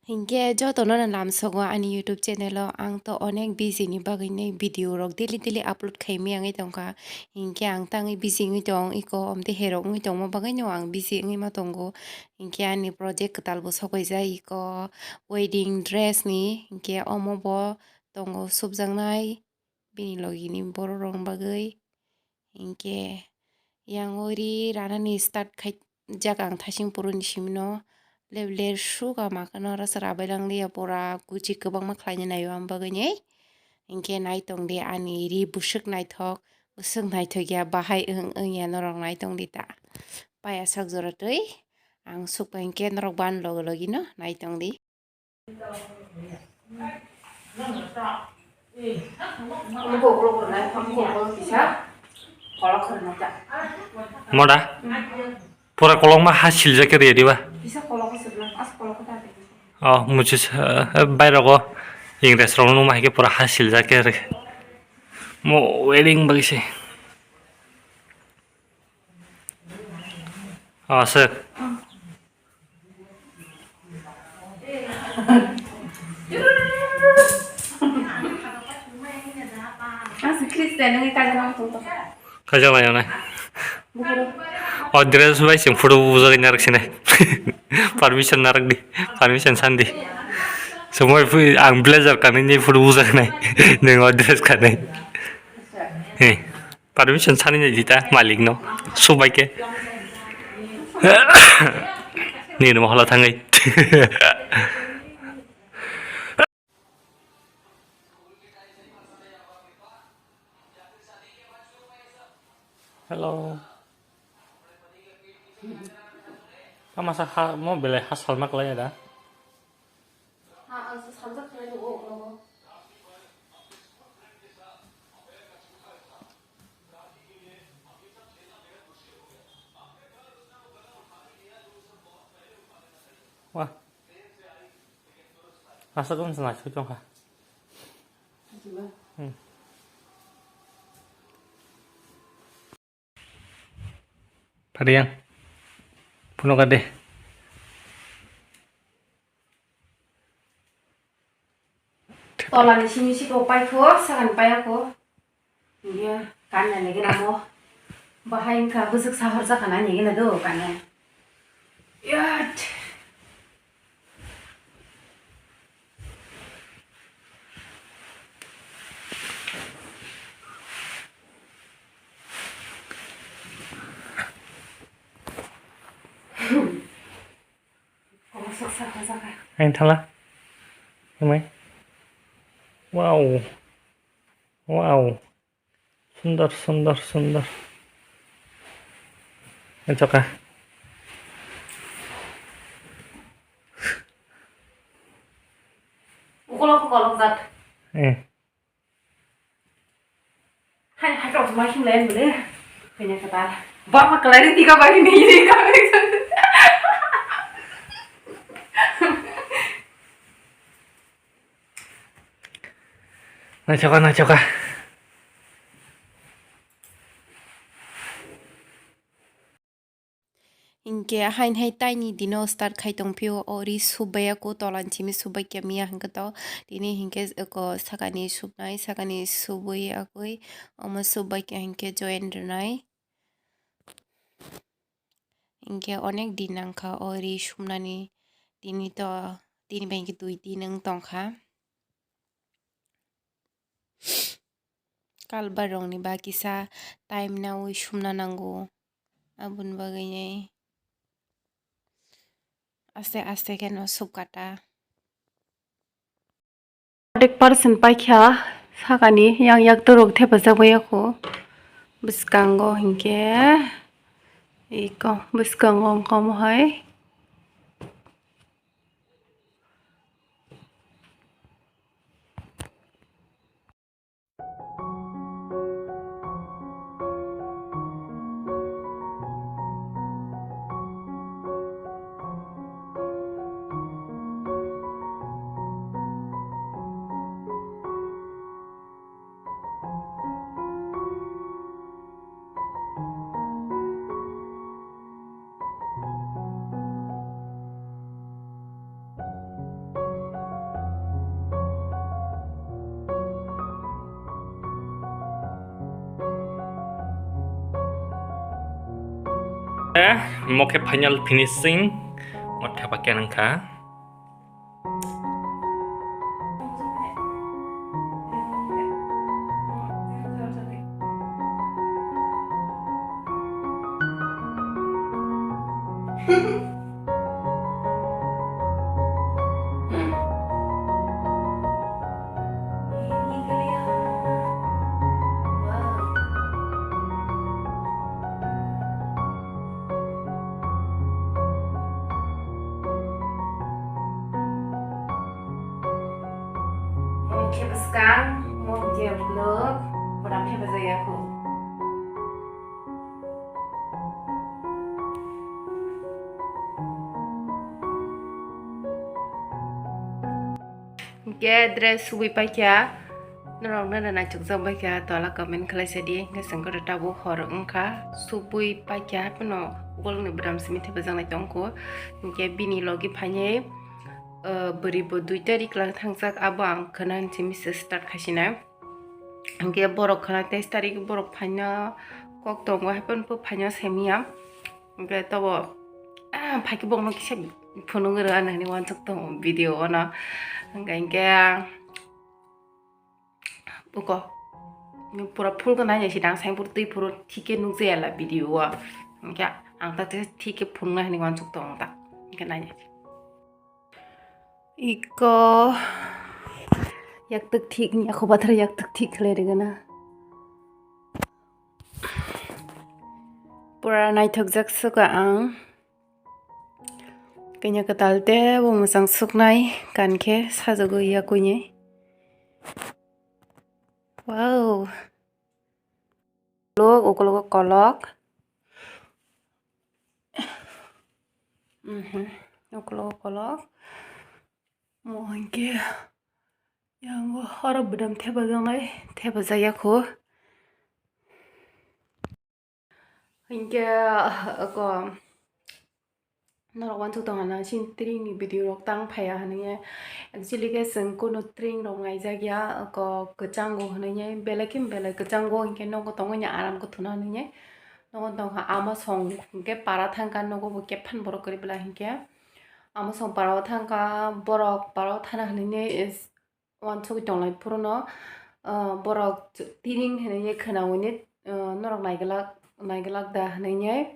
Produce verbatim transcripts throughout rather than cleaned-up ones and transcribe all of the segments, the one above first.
Hinkhe jotono no lamsogo ani YouTube channel o, ang to onek busy ni bagwi nai video rok daily daily upload khaimaya wngwi tongkha. Hinkhe ang tangwi busy wngwi tong iko, omte herok wngwi tongma bagwi no ang busy wngwi ma tongo. Hinkhe ani project kwtal bo sokoijak iko, wedding dress ni, hinkhe omo bo tongo subjaknai. Bini logi ni borok rok bagwi. Hinkhe yang o ri ranani start khaijak ang thasing puruni simi no. Leble suk ama kheno rasa rabai lang liya pura kuchi kwbangma khlaina naio ang bagwi ni. Hinkhe naitong di ani ri bwswk naithok, bwswk naithok ya bahai wng wng ya norok naitong di ta. Paya sak jora twi ang suk pai hinkhe norok ban logi logi no naitong di. Moda? Pura kolokma ha siljak khe rw diba? Oh, muchus, eh, eh, bairogo Ingres rok numa hai khe pura ha siljak khe rw. Mo wedding bagwi se. Oh, sir. Ang si Christian nang kajang ang tong tong. Kajang lai nai. Bukuro. O dress bai sing photo bujak narak sinai. Permission narak di. Permission sandi. Semua ang blazer kanai ni photo bujak nai. Neng o dress kanai. Hey. Permission sani nai jita malik no. Subai ke. Ni no hala thangai. Hello. Kama sa ha mo belai ha salma klai da. Ha, ang sa saljak khlai tongo, ulo. Wah. Asa kong sa naisuk tong kha. Hmm. Pariang. Puno kade. Tolani simi siko paikho, sakani payakho. Iya, kanya nege namo. Bahai wngkha, bwswk sahorjakha na nege na do, kanya. Yat. Ang thala. Himai. Wow. Wow. Sundar, sundar, sundar. Ang choka. Ukolok, ukolok jat. Eh. Hai, hai, kok mai sing lain bole. Kanya kata. Bapa kelari tiga bagi ni, ini kami. Nachoka, nachoka. Hinkhe hain hai taini dino start khai tongphio, o ri subbai ya ku tolan simi subbai khe miya hinkhe to tini hinkhe ko sakani subnai, sakani subui akui omo subbai khe hinkhe join rwnai. Hinkhe onek din nangkha o ri sumnani, tini to tini bai hinkhe dui din wng tongkha. Kalbar rokni ba kisa time naui sumna nango, aboni bagwi aste aste kheno subkata. Forty percent paikha sakani yang yak torok thepajak bai yakho bwskango hinkhe iko bwskango wngkha omo hai. Eh, mo khe final finishing, mo thapa khe nang kha. Mungkin sekarang, mungkin belum, berapa saya aku. Hwnkhe dress subui paikha, norokno naithokjak baikha, tola comment khlai sadi, hwnkhe chwng khe tabuk hor wngkha, subui paikha, haphano ukolokni bwram simi thepajak nai tongkho, hwnkhe bini logi phainai, ah, bwrwi bo dui tarik lang thangjak, abo ang khwna hinwi se start khaisina. Hwnkhe borok khwna teis tarik borok phaina kok tongo, haphano phaina semiya. Hwnkhe tobo, ah, phaikhe bokno kisa phunugwi rw ani hinwi uansuk tongo video o no. Hwnkhe, hwnkhe, buko pura full khe naina si dang, saimphuru twi phuru thik khe nukjaya la video o. Hwnkhe ang ta thik khe phunukna hinwi uansuk tongo ta. Hwnkhe naina si. Iko yaktwk thik ni, yakho bathar yaktwk thik khlai rigana. Pura naithokjak suka ang. Kanya kwtal tei bo mwchang suknai kan khe sajagwi yakuini. Wow. Ukolok, ukologo kolok. Mhm. Ukologo kolok. Mo hwnkhe yango oro bwdam thepajaknai, thepajak yakho. Hwnkhe, oko, norok uansuk tongo na, chini tring ni video rok tang phaiya hinwi. Actually khe chwng kunu tring rok naijak ya, oko kwchango hinwi, belai khe belai kwchango, hwnkhe nogo tongwi aram khe thuna hinwi. Nogo tongkha ama song hwnkhe para thangkha, nogo bo khe phan borok kwrwi bwla hwnkhe. Ama song para o thangkha, borok para o thana hinwi, uansugwi tonglai phuru no, ah, borok tring hinwi khwnaui ni, ah, norok naiglak, naiglak da hinwi,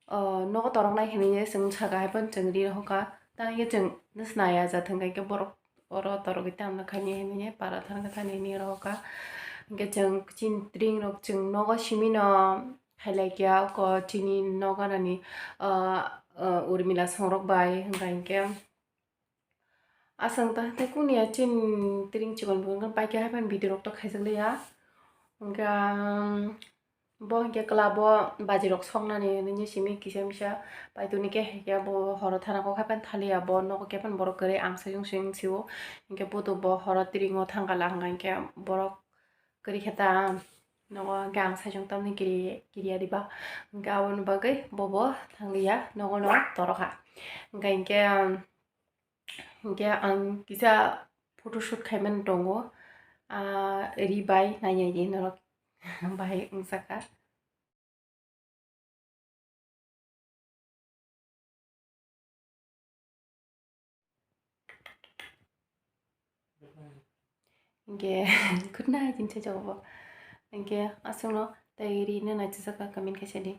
ah, nogo toroknai hinwi chwng saka hai phano chwng ri rohor kha. Tamo khe chwng nai ya ja thwng kha, hwnkhe borok oro torogwi tamo khainai hinwi para thang kha thani hinwi rohor kha. Hwnkhe chwng chini tring rok chwng nogo simi no khailai kha, oko chini nogo nani, ah, ah, Urmila songrok bai hwnkha hinkhe. Aswk ta tei kuni ya chini tring chikon bo wngkha, paikhe haphano video rok to khaijak liya. Hwnkhe, um, bo hwnkhe club o baji rok soknani hinwi simi kisa misa paitoni khe, hwnkhe bo horo thana kok haphano thaliya, bo nogo khe phano borok kwrwi ang sayung sayung sio. Hwnkhe bo to bo horo tring o thangkha lang hwnkhe borok kwrwi khe ta nogo hwnkhe ang saichung tamni kiri, kiriya diba. Hwnkhe aboni bagwi bobo thangliya, nogo no torokha. Hwnkhe, hwnkhe, um, Hwnkhe ang kisa photoshoot khaimani tongo, ah, ri bai nainai di norok bahai wngjakha. Hwnkhe khutna hai chini saichung bo. Hwnkhe aswkno tei rino naisajak kha comment khaisa di.